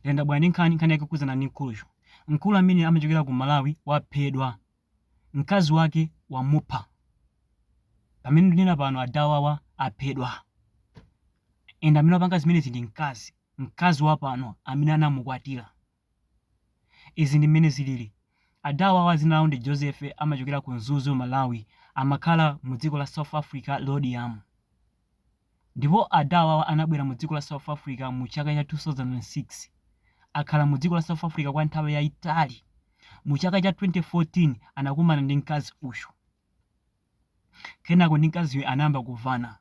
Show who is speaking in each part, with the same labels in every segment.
Speaker 1: Ndabwera ndi nkhani, nkhani yake yokhudzana ndi mkuluyu. Mkulu amene amachokera ku Malawi waphedwa. Mkazi wake wamupha. Pamene ndinena pano adawawa aphedwa. And amene wapanga zimenezi ndi mkazi, mkazi wa pano amene anamukwatira. Izi ndi mmene zilili. Adawawa dzina lawo ndi Joseph amachokera ku Mzuzu, Malawi. Amakhala mu dziko la South Africa, Laudium. Ndipo ada awawa anabwera mu dziko la South Africa mu chaka cha 2006. Akhala mu dziko la South Africa kwa nthawi yaitali. Mu chaka cha 2014 anakumana ndi mkazi uyu. Kenako ndi mkaziyu anayamba kumvana.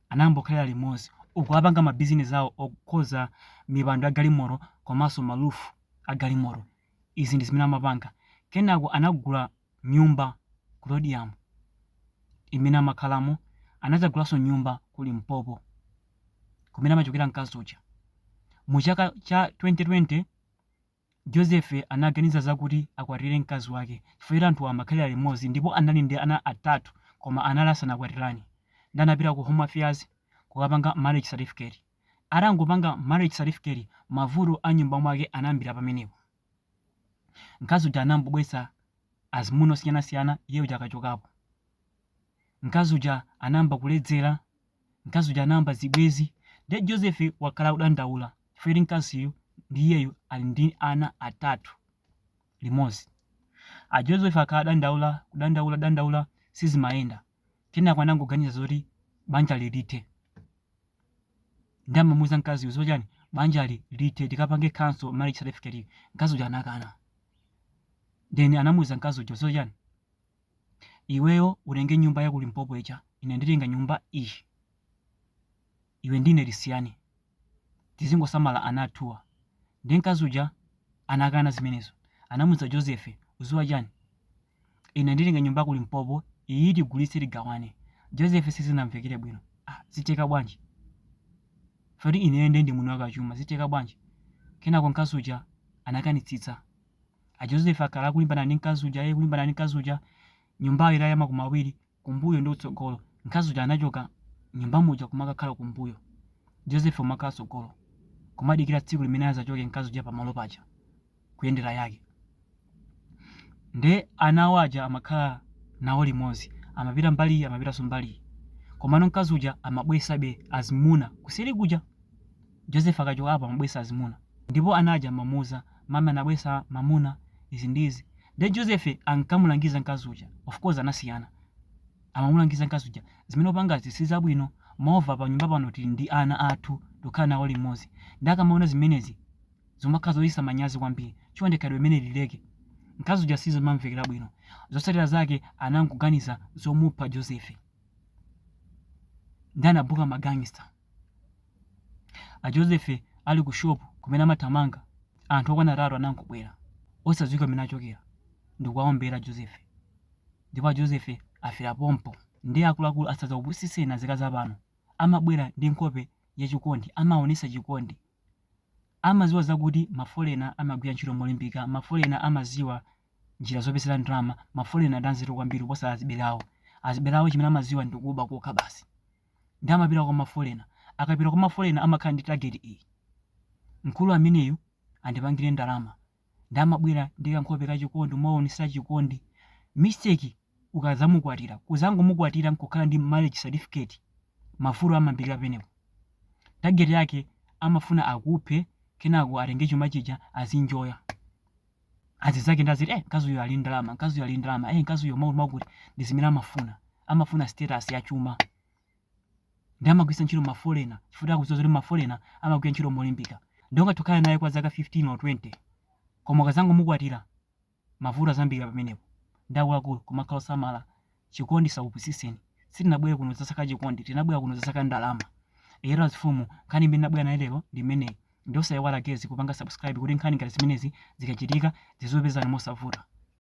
Speaker 1: Anayamba kukhalira limodzi. Uku apanga ma business awo okonza mipando ya galimoto komanso ma roof a galimoto. Izi ndi zimene amapanga. Kenako anagula nyumba ku Laudium imene amakhalamo, anadzagulanso nyumba ku Limpopo kumene amachokera mkazi uja. Mu chaka cha 2020 Joseph anaganiza zakuti akwatire mkazi wake chifukwa choti anthuwa amakhalira limodzi ndipo anali ndi ana atatu koma anali asanakwatirane. Ndiye anapita ku Home Affairs kukapanga marriage certificate. Atangopanga marriage certificate mavuto a m'nyumba mwake anayambira pamenepo. Mkazi uja anayamba kubweretsa azimuna osiyanasiyana iye uja akachokapo. Mkazi uja anayamba kuledzera, mkazi uja anayamba zibwezi. Ndiye Joseph wakhala akudandaula chifukwa choti mkaziyu ndi iyeyu ali ndi ana atatu limodzi. A Joseph akhala adandaula, kudandaula, dandaula sizimayenda. Kenako anangoganiza zoti banjali lithe. Ndiye amamuuza mkaziyo zoti chani banjali lithe tikapange cancel marriage certificate. Mkazi uja anakana. Then anamuuza mkazi uja zoti chani iweyo utenge nyumba ya ku Limpopo ija ine nditenga nyumba iyi. Iwe ndine tisiyane. Tizingosamala ana athuwa. Ndiye mkazi uja anakana zimenezo. Anamuuza Joseph uziwa chani Ine nditenga nyumba ku Limpopo iyi tigulitse tigawane. Joseph sizinamvekere bwino. Ah, zitheka bwanji? Poti ine nde ndi mwini wake wachuma, zitheka bwanji? Kenako mkazi uja anakanitsitsa. A Joseph akhala akulimbana ndi mkazi uja, iye kulimbana ndi mkazi uja, nyumbayo inali ya makomo awiri, kumbuyo ndi kutsogolo. Mkazi uja anachoka nyumba muja kumakakhala kumbuyo. Joseph kumakhala tsogolo. Kumadikira tsiku limene azachoke mkazi uja pamalo paja. Kuyendera yake. Nde ana awo aja amakhala nawo limodzi. Amapita mbali iyi, amapitanso mbali iyi. Komano mkazi uja amabweretsabe azimuna kuseri kuja. Joseph akachoka apo amabweretsa azimuna. Ndipo ana aja amamuuza, mami anabweretsa mamuna, izi ndi izi. Nde Joseph ankamulangiza mkazi uja. Of course anasiyana. Amamulangiza mkazi uja, zimene upangazi sizabwino, moreover panyumba pano tili ndi ana athu, tikukhala nawo limodzi. Nde akamaona zimenezi, Zimakhala zochititsa manyazi kwambiri. Chonde khalidwe limeneli lileke. Mkazi uja sizimamvekera bwino. Zotsatira zake anangoganiza zomupha Joseph. Ndiye anabuka ma gangster. A Joseph ali ku shop kumene amathamanga, anthu okwana atatu anangobwera osadziwika kumene achokera ndikuwaombera Joseph. Ndipo a Joseph afera pompo. Ndiye akuluakulu asadzakupusitseni azikazi apano. Amabwera ndi nkhope yachikondi, amaonetsa chikondi. Amaziwa zakuti ma foreigner amagwira ntchito molimbika, ma foreigner amaziwa njira zopezera ndalama, ma foreigner ndi anzeru kwambiri kuposa azibale awo. Azibale awo chimene amaziwa ndi kuba kokha basi. Ndiye amapita kwa ma foreigner. Akapita kwa ma foreigner amakhala ndi target iyi. Mkulu ameneyu andipangire ndalama. Ndiye amabwera ndi kankhope kachikondi kumaonesa chikondi. Mistake ukadzamukwatira, kuzangomukwatira nkukhala ndi marriage certificate, mavuto amayambikira pamenepo. Target yake amafuna akuphe kenako atenge chuma chija azinjoya. Azizake ndi aziti eh mkazi uyu ali ndalama, mkazi uyu ali ndalama, eh mkazi uyu mwakuti mwakuti ndi zimene amafuna. Amafuna status ya chuma. Ndiye amagwiritsa ntchito ma foreigner chifukwa akudziwa zoti ma foreigner amagwira ntchito molimbika. Ndiye ungathe kukhala naye kwa zaka 15 or 20 koma ukazangomukwatira mavuto azayambikira pamenepo. Nde akuluakulu kumakhala osamala chikondi chisakupusiseni. Sitinabwere kuno kudzasaka chikondi tinabwera kuno kudzasaka ndalama. Eyetu azifumu nkhani imene ndabwera nayo lero ndi imeneyi. Nde osaiwala guys kupanga subscribe kuti nkhani ngati zimenezi zikachitika zizikupezani mosavuta.